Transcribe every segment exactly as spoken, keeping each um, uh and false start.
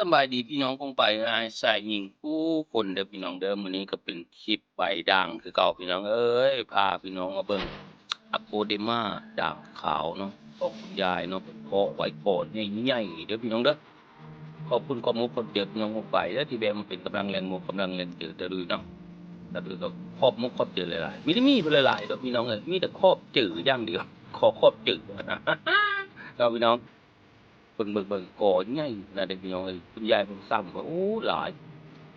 สำบายดีพี่น้องป้องปายอ้ายชายหญิงทุกคนเด้อพี่น้องเด้อ มื้อนี้ก็เป็นคลิปใบด่างคือเก่าพี่น้องเอ้ย พาพี่น้องมาเบิ่ง อะโกเดมาด่างขาวเนาะ ของคุณยายเนาะ เพิ่นเพาะไว้ก่อนใหญ่ๆเด้อพี่น้องเด้อ ขอบคุณขอบมกขอบใจพี่น้องป้องปายเด้อ ที่แวะมาเป็นกำลังแรงมกกำลังแรงใจตะลุยเนาะ ตะลุยก็ขอบมกขอบใจหลายๆ มีแต่มีเพิ่นหลายๆเด้อพี่น้องเอ้ย มีแต่ขอบใจอย่างเดียว ขอขอบใจ เนาะพี่น้อง เบิ่ง เบิ่ง เบิ่ง กอใหญ่นะเด้อพี่น้องเอ้ย คุณยายเพิ่นซ้ำว่า โอ้ หลาย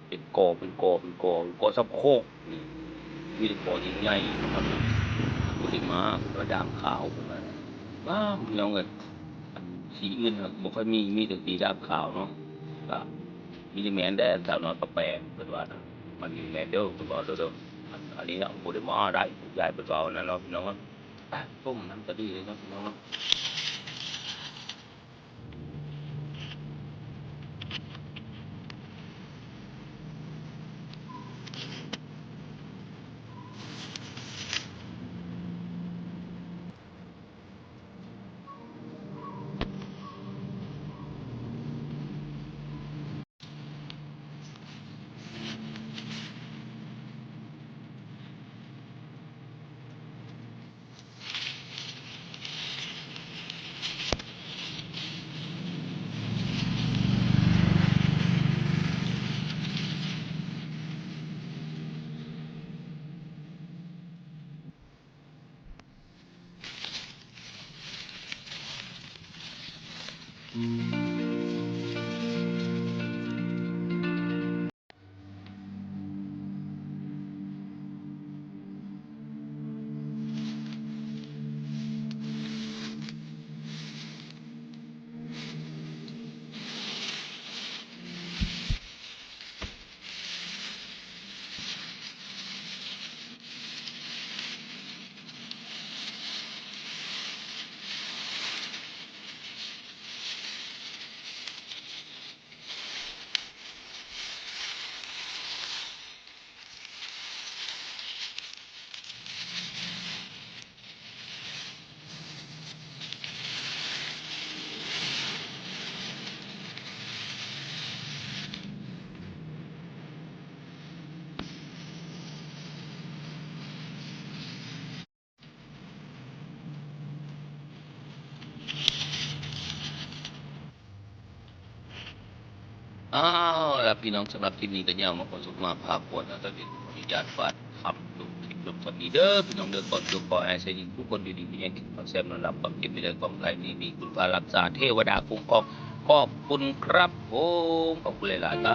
เป็นกอ เป็นกอ เป็นกอ เป็นกอสามโคก นี่ มีแต่กอใหญ่ๆนะครับ บ่ได้มา ก็ด่างขาว ว้าว พี่น้องเอ้ย อันสีอื่นน่ะบ่ค่อยมี มีแต่สีด่างขาวเนาะ ก็มีแต่แม่นแด่สาวน้อยปะแปง เพิ่นว่านะ มันแม่นเด้อ เพิ่นว่าเด้อ อัน อันนี้นะ บ่ได้มาได้ ยายเพิ่นว่านั่นเนาะพี่น้องเนาะ ไป ต้มน้ำกะทิเลยเนาะพี่น้องเนาะ เอาล่ะพี่น้อง สำหรับคลิปนี้ก็ยาวมาพอสมควร พาควรนะ ตอนนี้ขออนุญาตฝากคำลงคลิปลงวันนี้เด้อพี่น้องเด้อ ก่อนจบขอให้ใช้ทุกคนอยู่ดีมีแรงกินข้าวแซ่บนอนหลับ ความเจ็บไม่ได้ความไข้ไม่มี คุณพระรักษา เทวดาคุ้มครอง ขอบคุณครับผม ขอบคุณหลายๆครับ